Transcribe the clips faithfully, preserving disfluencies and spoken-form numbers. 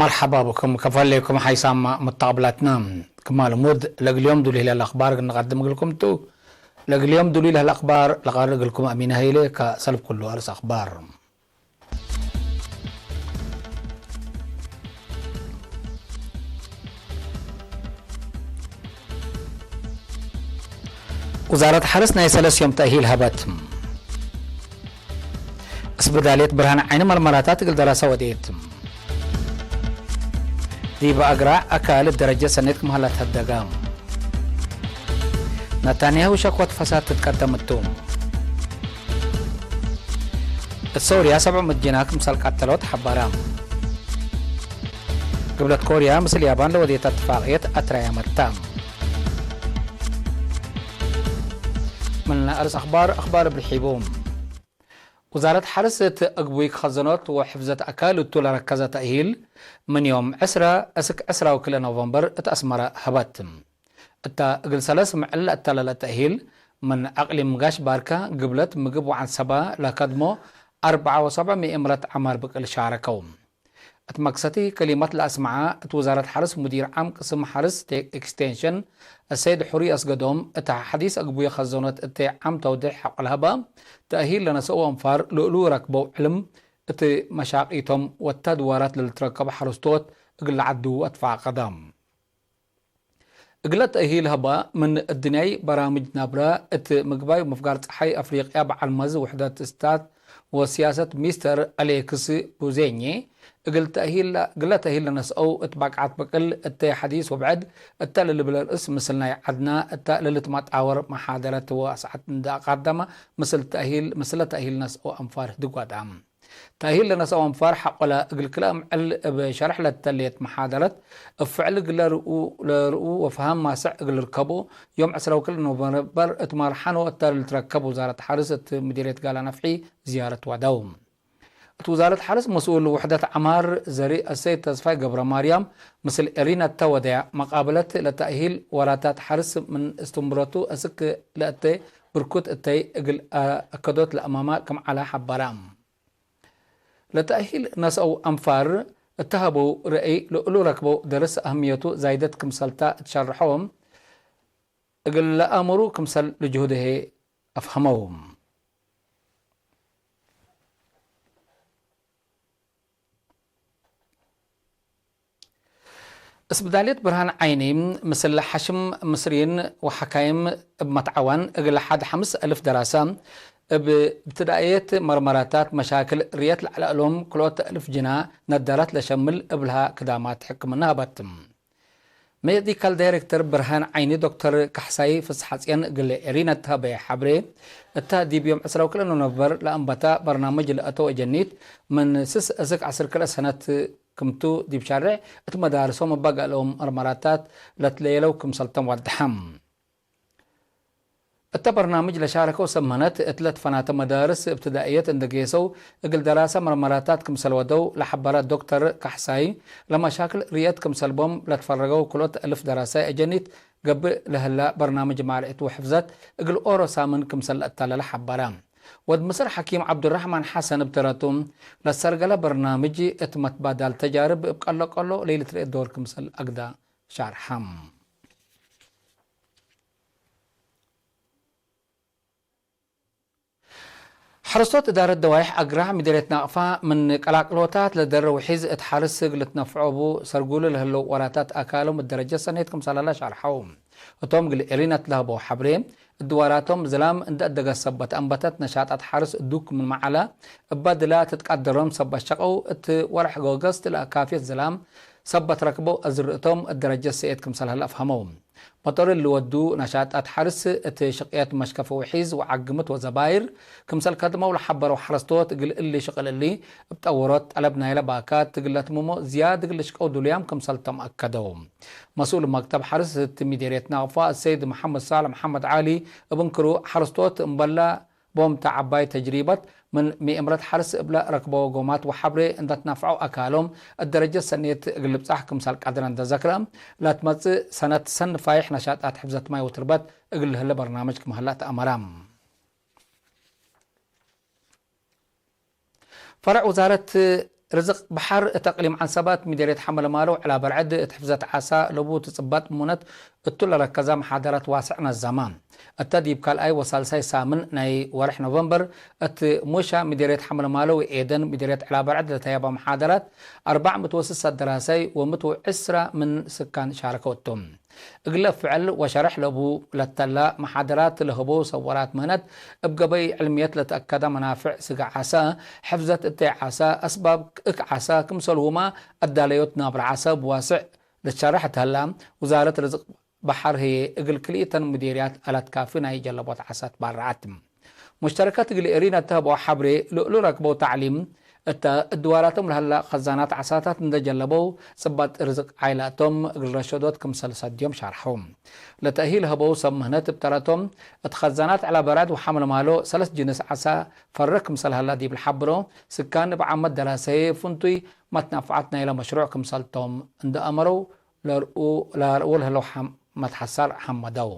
መርሐባ ብኩም፣ ከፈሌኩም ሓይሳማ ሙተቅብላትና። ክማ ልሙድ፣ ለእግል ዮም ዱሉይ ለህለ አኽባር እግል ንቀድም እግልኩም ቱ። ለእግል ዮም ዱሉይ ለህለ አኽባር ለቀርእ እግልኩም አሚነ ሀይሌ፣ ከሰልፍ ኩሉ አርእስ አኽባር። ውዛረት ሐርስ ናይ ሰለስ ዮም ተእሂል ሀበት። እስብዳልየት ብርሃን ዓይኒ መርመራታት እግል ደራሰ ወዴት። ዲብ አግራዕ አካል ደረጀ ሰኔት ክም ሀላ ተሀደጋ። ነታንያሁ ሸክወት ፈሳድ ትትቀደም እቱ። እት ሶርያ ሰብዑ ምእት ጅና ክምሰል ቀተሎት ሐበረ። ግብለት ኮርያ ምስል ያባን ለወዴተ እትፋቅየት አትራያመት ተ። ምን አርእስ አኽባር፣ አኽባር እብ ርሒቡ። ውዛረት ሐርስ እት አግቡይ ከዘኖት ወሕፍዘት አካል እቱ ለረከዘ ተእሂል፣ ምን ዮም ዕስረ እስክ ዕስራ ወክልኤ ኖቨምበር እት አስመረ ሀበት። እተ እግል ሰለስ ምዕል ለአተለለ ተእሂል፣ ምን አቅሊም ጋሽ ባርከ፣ ግብለት ምግብ ወዐንሰበ ለከድሞ አርበዓ ወሰብዕ ምእምረት ዐማር ብቅል ሻረከው። እት መክሰቲ ከሊመት ለአስመዐ፣ እት ውዛረት ሐርስ ሙዲር ዓም ቅስም ሐርስ ቴክ ኤክስቴንሽን አሰይድ ሑሪ አስገዶም፣ እት ሐዲስ አግቡይ ከዘኖት እተ ዓም ተውዴሕ ሐቆ ለሀበ፣ ተእሂል ለነሰኡ አንፋር ለእሉ ረክበው ዕልም፣ እት መሻቂቶም ወተድዋራት ለልትረከቡ ሐረስቶት እግል ለዐዱ አትፋቀደ። እግለ ተእሂል ሀባ ምን እድንያይ በራምጅ ናብረ እት ምግባይ ወምፍጋር ጸሓይ አፍሪቅያ በዐል መዝ ውሕደት ስታት ወስያሰት ሚስተር አሌክስ ቡዜኜ እግል ተእሂል፣ እግለ ተእሂል ለነስአው እት ባቅዓት ብቅል እተ ሐዲስ ወብዕድ እተ ለልብል ርእስ ምስል ናይ ዐድና እተ ለልትመጣወር መሓደረት ወአስዓት እንደ አቃደመ ምስል ተእሂል፣ ምስለ ተእሂል ነስአው አንፋር ህድግ ወድአ። ተእሂል ለነስአው አንፋር ሐቆለ እግል ክልኤ ምዕል እብ ሸርሕ ለተሌት መሓደረት፣ እብ ፍዕል እግል ለርኡ፣ ለርኡ ወፈሀም ማስዕ እግል ልርከቡ፣ ዮም ዕስራ ወክልኤ ኖቨምበር እት ማርሓኖ እተ ልትረከብ ውዛረት ሐርስ እት ምዲርየት ጋላ ነፍሒ ዝያረት ወደው። እት ውዛረት ሐርስ መስኡል ውሕደት ዐማር ዘሪእ አሰይድ ተስፋይ ገብረማርያም ምስል ኤሪና እተ ወደያ መቃብለት ለተእሂል ወራታት ሐርስ ምን እስትምረቱ አስክ ለእተ ብርኩት እተይ እግል አከዶት ለአማማ ክም ዐለ ሐበረ። ለተእሂል ነስአው አንፋር እተ ሀበው ረአይ ለእሉ ረክበው ደርስ አህምየቱ ዛይደት ክምሰልታ እት ሸርሖ፣ እግል ለአምሩ ክምሰል ልጅሁድ ህዬ አፍሀመው። እስብዳልየት ብርሃን ዓይኒ ምስል ሐሽም ምስሪን ወሐካይም እብ መትዐዋን እግል ሐድ ሐምስ አልፍ ደራሰ እብ እብትዳእየት መርመራታት መሻክል ርየት ለዐለ እሎም ክልኦት አልፍ ጅና ነዳራት ለሸምል እብልሃ ክዳማት ሕክምና ሀበት። ሜዲካል ዳይሬክተር ብርሃን ዓይኒ ዶክተር ካሕሳይ ፍስሐጽዮን እግል ኤሪና እት ሀበየ ሐብሬ፣ እታ ዲብ ዮም ዕስራ ወክልኤ ኖቨምበር ለአንበታ በርናምጅ ለአተው አጀኒት ምን ስስ እስክ ዐስር ክልኤ ሰነት ክምቱ ዲብ ሻሬዕ እት መዳርሶም እበ ገአለዎም መርመራታት ለትለየለው ክምሰልቶም ወደሐ። እተ በርናምጅ ለሻረከው ሰመነት እት ለትፈናተ መዳርስ እብትዳእየት እንዴ ጌሰው እግል ደራሰ መርመራታት ክምሰል ወደው ለሐበረ ዶክተር ካሕሳይ፣ ለመሻክል ርየት ክምሰል ቦም ለትፈረገው ክልኦት አልፍ ደራሳይ አጀኒት ገብእ ለህላ በርናምጅ ማልዕት ወሕፍዘት እግል ኦሮ ሳምን ክምሰል ለአታለለ ሐበረ። ወድ ምስር ሐኪም ዐብዱረሕማን ሐሰን እብ ተረቱ፣ ለሰርገለ በርናምጅ እት መትባዳል ተጃርብ እብ ቀሎ ቀሎ ለኢልትርኤ ዶር ክምሰል አግዳ ሻርሐ። ሐረስቶት እዳረት ደዋይሕ አግራዕ ምዲርየት ናቅፋ ምን ቀላቅሎታት ለደረ ውሒዝ እት ሐርስ እግል ልትነፍዖ እቡ ሰርጉሉ ለህለው ወራታት አካሎም እት ደረጀት ሰኔት ክምሰል ሀላ ሻርሐው። ህቶም እግል ኤሪነት ለሀበው ሐብሬ፣ እድዋራቶም ዝላም እንደ አደገ ሰበት አንበተት ነሻጣት ሐርስ እዱክ ምንመ ዐለ፣ እበ ድላ ትትቃደሮም ሰበት ሸቀው እት ወርሕ ጎገስት ለአካፍየት ዝላም ሰበት ረክበው አዝርእቶም እት ደረጀት ሰኤት ክምሰል ሀለ አፍሀመው። መጦር እሊ ወዱ ነሻጣት ሐርስ እት ሽቅየት መሽከፈ ውሒዝ ወዓግምት ወዘባይር ክምሰል ከድመው ለሐበረው ሐረስቶት፣ እግል እሊ ሽቅል እሊ እብ ጠውሮት ጠለብ ናይለ ባካት እግል ለትምሞ ዝያድ እግል ልሽቀው ዱሉያም ክምሰልቶም አከደው። መስኡል መክተብ ሐርስ እት ሚዴርየት ናቅፋ አሰይድ መሐመድ ሳልሕ መሐመድ ዐሊ እብ እንክሩ፣ ሐረስቶት እምበላ ቦም ተ ዐባይ ተጅሪበት ምን ምእምረት ሐርስ እብለ ረክበወ ጎማት ወሐብሬ እንደ ትነፍዐው አካሎም እት ደረጀት ሰኔት እግል ልብጻሕ ክምሰል ቀድረ እንደ ዘክረ፣ ለትመጽእ ሰነት ሰኒ ፋይሕ ነሻጣት ሕፍዘት ማይ ወትርበት እግል ለህለ በርናምጅ ክም ሀለ ተአመረ። ፈረዕ ውዛረት ርዝቅ በሐር እት አቅሊም ዐንሰበት ምዴርየት ሐመለማሎ ዕላ በርዕድ እት ሕፍዘት ዓሳ ለቡ ትጽበጥ ሙነት እቱ ለረከዘ መሓደራት ዋስዕ ነዘመ። እተ ዲብ ካልኣይ ወሳልሳይ ሳምን ናይ ወርሕ ኖቨምበር እት ሙሻ ምዴርየት ሐመለማሎ ወኤደን ምዴርየት ዕላ በርዕድ ለተየበ መሓደራት አርበዕ ምትወ ስሰ ደራሳይ ወምትወ ዕስራ ምን ስካን ሻረከው እቶም። እግለ ፍዕል ወሸርሕ ለቡ ለተላ መሓደራት ለህበው ሰወራት ምህነት፣ እብ ገበይ ዕልምየት ለተአከደ መናፍዕ ስጋ ዓሰ፣ ሕፍዘት እተይ ዓሰ፣ አስባብ እክ ዓሰ፣ ክምሰልሁመ አዳለዮት ናብረ ዓሰ ብዋስዕ ልትሸርሕ እት ሀላ፣ ውዛረት ርዝቅ በሐር ህዬ እግል ክልኢተን ምዴርያት አላት ካፊ ናይ ጀለቦት ዓሰ ትባረዐት። ሙሽተረከት እግል ኤሪን እተ ህበው ሐብሬ፣ ለእሉ ረክበው ተዕሊም እተ እድዋራቶም ለሀላ ከዛናት ዓሳታት እንደ ጀለበው፣ ጽባጥ ርዝቅ ዓይላቶም እግል ረሸዶት ክምሰል ሰድዮም ሻርሐው። ለተእሂል ህበው ሰብ ምህነት እብ ተረቶም፣ እት ከዛናት ዕላ በራድ ወሐምል ማሎ ሰለስ ጅንስ ዓሳ ፈርህ ክምሰል ሀላ ዲብ ለሐብሮ፣ ስካን እብ ዓመት ደራሰዬ ፍንቱይ መትነፍዐት ናይለ መሽሩዕ ክምሰልቶም እንደ አመረው፣ ለርኡ፣ ለርኡ ለህለው ሐም-፣ መትሐሳር ሐመደው።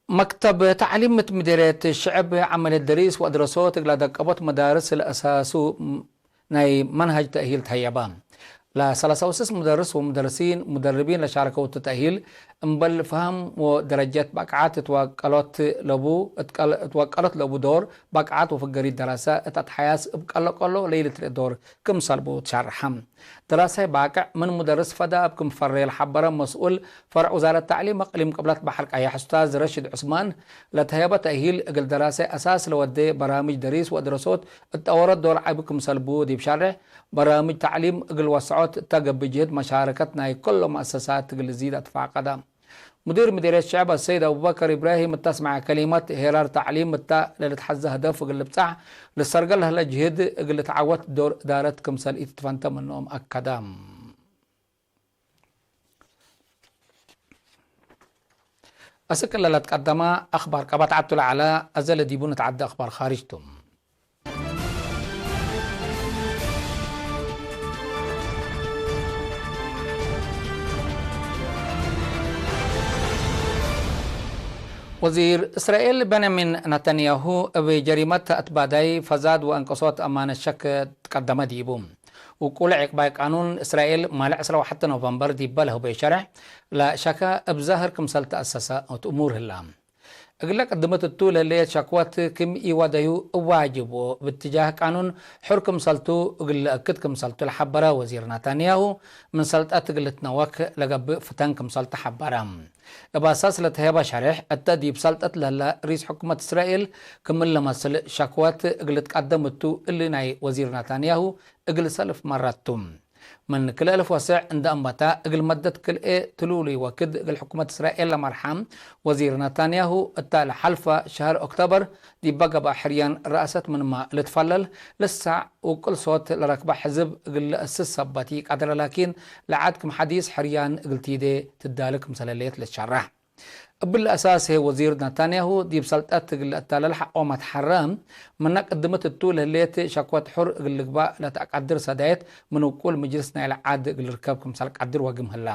መክተብ ተዕሊም እት ምዴርየት ሽዕብ ዐመልየት ደሪስ ወአድረሶት እግለ ደቀቦት መዳርስ ለአሳሱ ናይ መንሀጅ ተእሂል ተህየበ። ለሰላሳ ወስስ ሙደርስ ወሙደርሲን ሙደርቢን ለሻርከው እቱ ተእሂል፣ እምበል ፈሀም ወደረጀት በቅዓት እትወቀሎት ለቡ፣ እትቀል-፣ እትወቀሎት ለቡ ዶር በቅዓት ወፍገሪት ደራሰ እት አትሓያስ እብ ቀሎ ቀሎ ለኢልትርኤ ዶር ክምሰል ቡ ትሸርሐ። ደራሳይ ባቅዕ ምን ሙደርስ ፈዳ እብ ክም ፈሬ ለሐበረ መስኡል ፈርዕ ውዛረት ተዕሊም እቅሊም ቅብለት በሐር ቀየሕ ኡስታዝ ረሽድ ዑስማን ለተህየበ ተእሂል፣ እግል ደራሳይ አሳስ ለወዴ በራምጅ ደሪስ ወአድረሶት እት ጠወረት ዶር ዐቢ ክምሰል ቡ ዲብ ሸርሕ፣ በራምጅ ተዕሊም እግል ወሰዖት እተ ገብእ ጅህድ መሻረከት ናይ ኩሎም መአሰሳት እግል ልዚድ አትፋቀደ። ሙዲር ምዲርየት ሸዕብ አሰይድ አቡበከር ኢብራሂም እተ አስመዐ ከሊመት፣ ሄራር ተዕሊም እተ ለልትሐዘ ህደፍ እግል ልብጻሕ ልሰርገ ለህለ ጅህድ እግል ልትዐወት ዶር እዳረት ክምሰል ኢትትፈንተ ምንኦም አከደ። አስክ እለ ለትቀደመ አክባር ቀበት ዐቱ ለዐለ፣ አዘ ለዲቡ ንትዐደ አክባር ካርጅ ቱ። ወዚር እስራኤል ቤንያሚን ነተንያሁ እብ ጀሪመት አትባዳይ ፈዛድ ወእንቅሶት አማነት ሸክ ትቀደመ ዲቡ። ውቁል ዒቅባይ ቃኑን እስራኤል ማል ዕስራ ወሐተ ኖቨምበር ዲበ ለህበዩ ሸርሕ፣ ለሸከ እብ ዛህር ክምሰል ተአሰሰ እት እሙር ህላ። እግለ ቅድመት እቱ ለህሌት ሸክወት ክም ኢወደዩ እብ ዋጅብ ወእብ እትጃህ ቃኑን ሑር ክምሰልቱ እግል ለአክድ ክምሰልቱ ለሐበረ ወዚር ናታንያሁ፣ ምን ሰልጠት እግል ልትነወክ ለገብእ ፍተን ክምሰልቱ ሐበረ። እብ አሳስ ለተሄበ ሸሬሕ፣ እተ ዲብ ሰልጠት ለህለ ሪስ ሕኩመት እስራኤል ክም ለመስል ሸክወት እግል ልትቀደም እቱ፣ እሊ ናይ ወዚር ናታንያሁ እግል ሰልፍ መረት ቱ። ምን ክልኤ አልፍ ወስዕ እንደ አንበታ፣ እግል መደት ክልኤ ትሉሉይ ወክድ እግል ሕኩመት እስራኤል ለመርሐ ወዚር ናታንያሁ፣ እተ ለሐልፈ ሸህር ኦክቶበር ዲበ ገብአ ሕርያን ረአሰት ምንመ ልትፈለል፣ ልሳዕ ውቁል ሶት ለረክበ ሕዝብ እግል ለአስስ ሰበት ኢቀድረ፣ ላኪን፣ ለዓድ ክም ሐዲስ ሕርያን እግል ቲዴ ትዳለ ክምሰለ ሌት ልትሸረሕ። እብሊ አሳስ ህይ ወዚር ናታንያሁ ዲብ ሰልጠት እግል ለአታለል ሐቆ መትሐረ፣ ምነ ቅድምት እቱ ለህሌት ሸክወት ሑር እግል ልግባእ ለተአቀድር ሰዳየት ምን ውቁል ምጅልስ ናይለ ዓድ እግል ልርከብ ክምሰል ቀድር ወግም ህላ።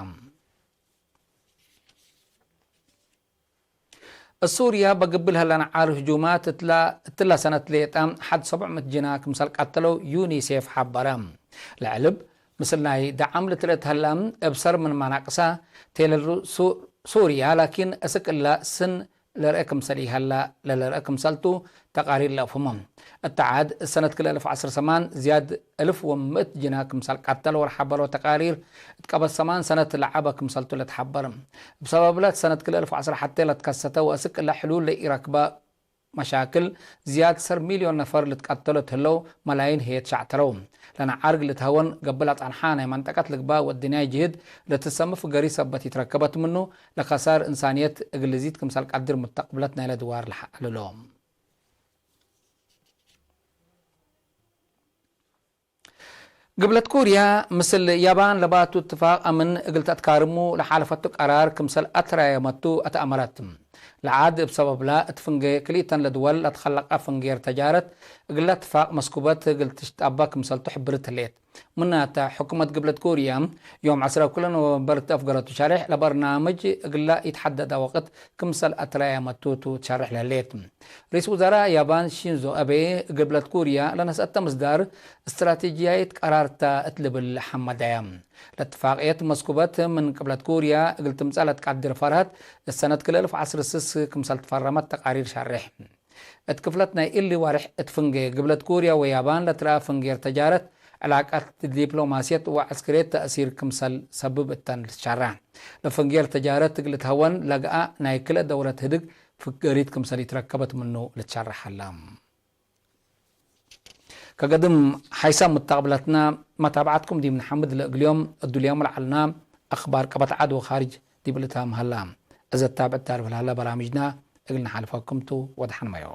እሱርያ በግብል ህለ ነዓር ህጁማት እትላ፣ እትላ ሰነት ሌጠ ሐድ ሰብዕ ምእት ጅና ክምሰል ቀተለው ዩኒሴፍ ሐበረ። ለዕልብ ምስል ናይ ደዓም ልትርኤት ሀላ፣ እብ ሰር ምን መናቅሳ ቴለል ሱ-፣ ሱርያ፣ ላኪን፣ እስክ እላ ስን ለርአ ክምሰል ኢሀላ ለልርአ ክምሰልቱ ተቃሪር ለአፍህሞ። እተ ዓድ ሰነት ክልኤ አልፍ ዐስር ሰማን ዝያድ እልፍ ወምእት ጅና ክምሰል ቀተል ወለሐበሮ ተቃሪር፣ እት ቀበት ሰማን ሰነት ለዐበ ክምሰልቱ ለትሐበር። እብ ሰበብለ ሰነት ክልኤ አልፍ ዐስር ሐቴ ለትከሰተ ወእስክ እለ ሕሉል ለኢረክበ መሻክል፣ ዝያድ ሰር ሚልዮን ነፈር ልትቀተሎ እት ህለው፣ መላይን ህዬ ትሸዕተረው። ለነዓርግ ልትሀወን ገብእ ለጸንሓ ናይ መንጠቀት ልግባእ ወእድንያይ ጅህድ ለትሰሚ ፍገሪ ሰበት ኢትረከበት ምኑ፣ ለከሳር እንሳንየት እግል ልዚድ ክምሰል ቀድር ሙተቅብለት ናይለ ድዋር ለሐልሎ። ግብለት ኩርያ፣ ምስል ያባን ለባቱ እትፋቅ አምን እግል ተአትካርሙ ለሓለፈቱ ቀራር ክምሰል አትራየመቱ አትአመረት። ለዓድ እብ ሰበብላ እት ፍንጌ ክልኢተን ለድወል ለትከለቀ ፍንጌር ተጃረት እግለ እትፋቅ መስኩበት እግል ትሽጠበ ክምሰልቱ ሕብርት ህሌት። ምናተ፣ ሕኩመት ግብለት ኮርያ ዮም ዐስር ክለ ኖቨምበር እት አፍገረቱ ሸሬሕ፣ ለበርናምጅ እግላ ኢትሐደደ ወቅት ክምሰል አትረያመቱ ቱ ትሸሬሕ ለህሌት። ርኢስ ውዘራእ ያባን ሺንዞ አቤ፣ ግብለት ኮርያ ለነስአተ ምስዳር እስትራቴጂያይት ቀራር ተ እት ልብል ሐመደየ። ለእትፋቅየት መስኩበት ምን ቅብለት ኮርያ እግል ትምጸእ ለትቀድር ፈርሀት፣ እሰነት ክለ እልፍ ዐስር ስስ ክምሰል ትፈረመት ተቃሪር ሸሬሕ። እት ክፍለት ናይ እሊ ወሬሕ እት ፍንጌ ግብለት ኮርያ ወያባን ለትረአ ፍንጌር ተጃረት፣ ዕላቀት ዲፕሎማስየት ወዐስክርየት ተእሲር ክምሰል ሰብብ እተን ልትሸረሕ። ለፍንጌር ተጃረት እግል ልትሀወን ለገአ ናይ ክልኤ ደውለት ህድግ ፍገሪት ክምሰል ኢትረከበት ምኑ ልትሸረሕ ሀላ። ከገድም ሐይሳም ሙታቅብለትና መታብዐትኩም ዲብ ነሐምድ ለእግልዮም እዱልዮም ለዐልና አክባር ቀበት ዐድ ወካርጅ ዲብ ልታም ሀላ። እዘ ታብዕት ታልፍ ለሀለ በራምጅና እግል ነሓልፈኩም ቱ ወደሐን መዮ።